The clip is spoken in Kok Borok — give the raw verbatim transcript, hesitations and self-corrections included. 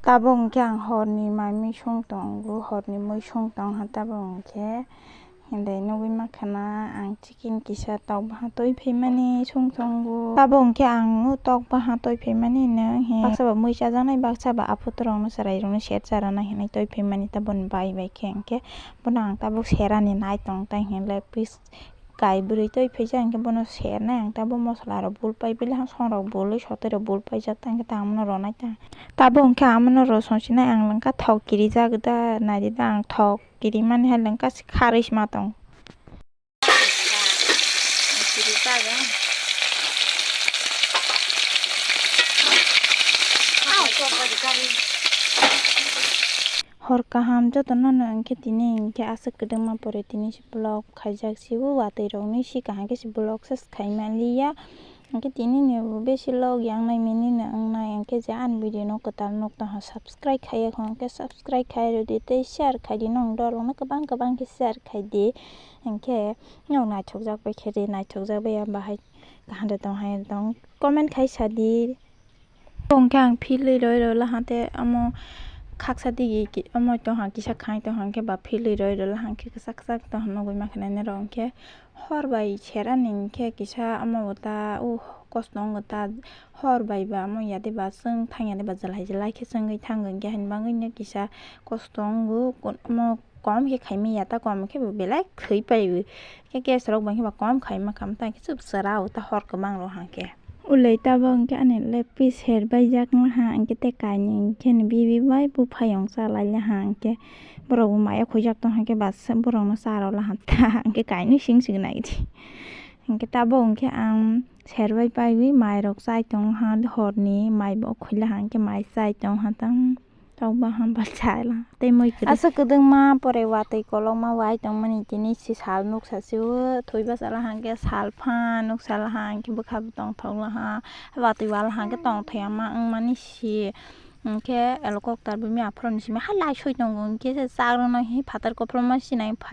Tabuk hwnkhe ang horni mai mui song tongo, horni mui song tongha tabuk hwnkhe. Hindai nugui mankha na ang chicken kisa tokbaha twi phaimani song tongo. Tabuk hwnkhe ang tokbaha twi phaimani no he. Baksa ba mui chajaknai, baksa ba aphuru rokno chwrairokno ser charana hinwi twi phaimani tabukni bai bai khe hwnkhe bono ang tabuk serani nai tong tai hinle pis kai bwrwi twi phaijak hwnkhe bono sernai ang tabuk mosola rok bul pai bile ha songrok bului sotwi rok bul paijak ta hwnkhe ta amono ronai ta. Tabuk hwnkhe amono rosong sinai ang lengkha thok kirijak da naidi da ang thok kirimani hai lengkha kharwi sima tong. Hor kaham jotono no hwnkhe tini hwnkhe aswk kwdwkma pore tini vlog khaijak se o watwi rokni si kaham khe se vlog se khai manliya. Hwnkhe tini ni bo besi log yang nai mini no wngnai hwnkhe je ani video no kwtal nuk tongkha subscribe khaiya hwnkhe subscribe khai rwdi tei share khaidi nwng dorok no kwbang kwbang khe share khaidi hwnkhe nwng naithokjak bai khe de naithokjak bai ya bahai kaham de tong hai tong comment khai sadi. Hwnkhe ang philwi roi roi laha tei omo khaksa digi ki-, omo tongha kisa khai tongha hwnkhe ba philwi roi roi laha hwnkhe kwchak kwchak tongha nugui mankha nai norok hwnkhe hor bai serani hwnkhe kisa omo bo ta o kosto wngo ta hor bai ba omo yade ba chwng thang yade ba jwlai jwlai khe chwngwi thango hwnkhe haini bagwino kisa kosto wngo omo kom khe khaimaya ta kom khe bo belai khwi pai bo khe gas rok bai khe ba kom khaima kha ta hwnkhe chwp chwra o ta hor kwbang rok hwnkhe. Ulei tabuk hwnkhe ani lepis her baijak wngkha hwnkhe tei kainwi hwnkhe ni bibi bai buphayung chalai laha hwnkhe borok bo maya khuijak tong hwnkhe basa borok no cha rw laha ta hwnkhe kainwi sing sing nai di hwnkhe tabuk hwnkhe ang ser bai paiwi mai rok chai tong ha horni mai bo khwi laha hwnkhe mai chai tong ha tang. Tokbaha bachai la tei mui kwrwi. Aswk kwdwngma pore watwi kolokma wai tongmani tini si sal nuksa se o thwi bachalaha hwnkhe sal phan nuksa laha hwnkhe bwkha bo tongthok laha watwi walaha hwnkhe tongthok ya ma wngmani si hwnkhe helicopter bumi aphuru ni simi ha lai soi tongo hwnkhe se chakrwkno hi phatar koploma sinai.